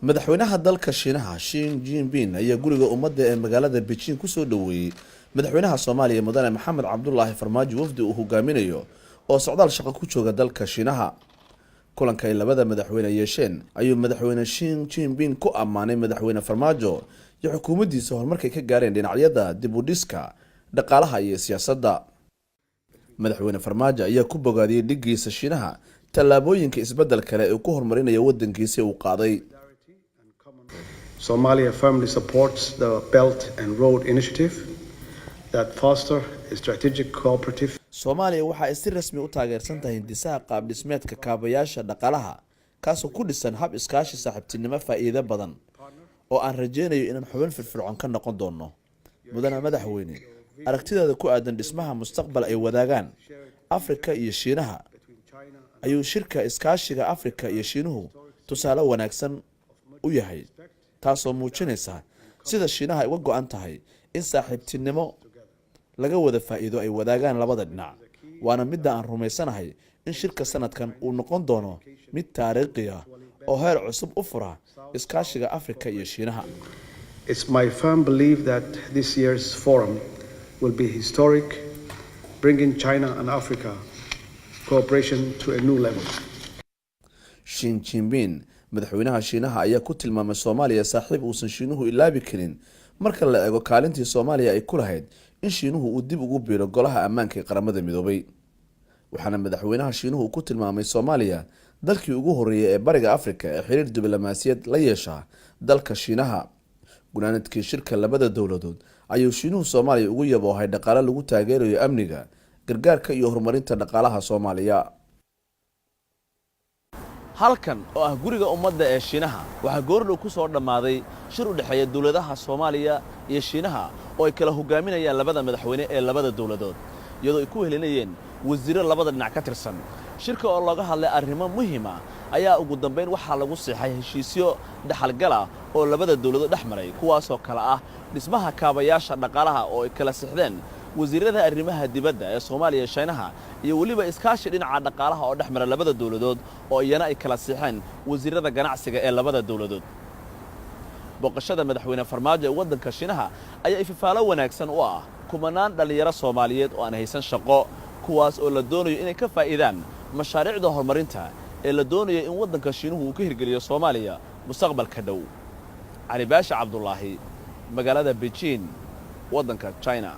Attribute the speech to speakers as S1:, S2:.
S1: Madaxweynaha dalka Shiinaha Xi Jinping ayaa Guriga Ummadda ee magaalada Beijing kusoo dhoweeyey madaxweynaha Soomaaliya, Mudane Maxamed Cabdulaahi Farmaajo, wafdi uu hogaaminayo oo socdaal shaqo ku jooga dalka Shiinaha. Kulanka ay labada madaxweyne yeesheen ayuu Madaxweyne Xi Jinping ku ammaanay Madaxweyne Farmaajo iyo xukuumaddiisa horumarkay ka gaareen dhinacyada dib u dhiska, dhaqaalaha iyo siyaasadda. Madaxweyne Farmaajo ayaa ku bogaadiyey dhiggiisa Shiinaha tallaabooyinka isbeddel kale ee uu ku horumarinayo waddankiisi uu qaaday.
S2: Somalia firmly supports the Belt and Road Initiative that foster a strategic cooperative
S1: Soomaaliya waxa ay si rasmi u taageersan tahay hindisaha qaab dhismeedka kaabayaasha dhaqaalaha, kaasoo ku dhisan hab iskaashi saaxiibtinimo faa'iido badan oo aan rajeynayo inaan xubin firfircoon ka noqon doono. Mudane madaxweyne, aragtidaada ku aadan dhismaha mustaqbal ay wadaagaan Afrika iyo Shiinaha ayuu shirka iskaashiga Afrika iyo Shiinuhu tusaale wanaagsan u yahay, taasoo muujinaysa sida Shiinaha ay uga go-an tahay in saaxiibtinimo laga wada faa'iido ay wadaagaan labada dhinac. Waana midda aan rumaysanahay in shirka sanadkan uu noqon doono mid taariikhi ah oo heer cusub u fura iskaashiga Afrika iyo Shiinaha.
S2: It's my firm belief that this year's forum will be historic, bringing China and Africa cooperation to a new level.
S1: Xi Jinping, madaxweynaha Shiinaha, ayaa ku tilmaamay Soomaaliya saaxiib uusan Shiinuhu ilaabi karin marka la eego kaalintii Soomaaliya ay ku lahayd in Shiinuhu uu dib ugu biiro Golaha Ammaanka ee Qaramada Midoobay. Waxaana madaxweynaha Shiinuhu ku tilmaamay Soomaaliya dalkii ugu horreeyay ee Bariga Afrika ee xiriir diblomaasiyad la yeesha dalka Shiinaha. Gunaanadkii shirka labada dowladood ayuu Shiinuhu Soomaaliya ugu yaboohay dhaqaale lagu taageerayo amniga, gargaarka iyo horumarinta dhaqaalaha Soomaaliya. Halkan oo ah Guriga Ummadda ee Shiinaha waxaa goordhow ku soo dhammaaday shir u dhexeeya dowladaha Soomaaliya iyo Shiinaha oo ay kala hogaaminayaan labada madaxweyne ee labada dowladood, iyadoo ay ku helinayeen wasiirro labada dhinac ka tirsan. Shirka oo looga hadlay arrimo muhiima ayaa ugu dambayn waxaa lagu seexay heshiisyo dhexalgala oo labada dowladood dhex maray, kuwaasoo kale ah dhismaha kaabayaasha dhaqaalaha oo ay kala sixdeen wasiirrada arrimaha dibadda ee Soomaaliya, Shiinaha, iyo weliba iskaashi dhinaca dhaqaalaha oo dhex mara labada dowladood oo iyana ay kala sixeen wasiirrada ganacsiga ee labada dowladood. Booqashada Madaxweyne Farmaajo ee waddanka Shiinaha ayaa ififaalo wanaagsan u ah kumanaan dhallinyaro Soomaaliyeed oo aan haysan shaqo, kuwaas oo la doonayo inay ka faa'iidaan mashaariicda horumarinta ee la doonayo in waddanka Shiinuhu uu ka hirgeliyo Soomaaliya mustaqbalka dhow. Cali Baashi Cabdulaahi, magaalada Beijing, waddanka China.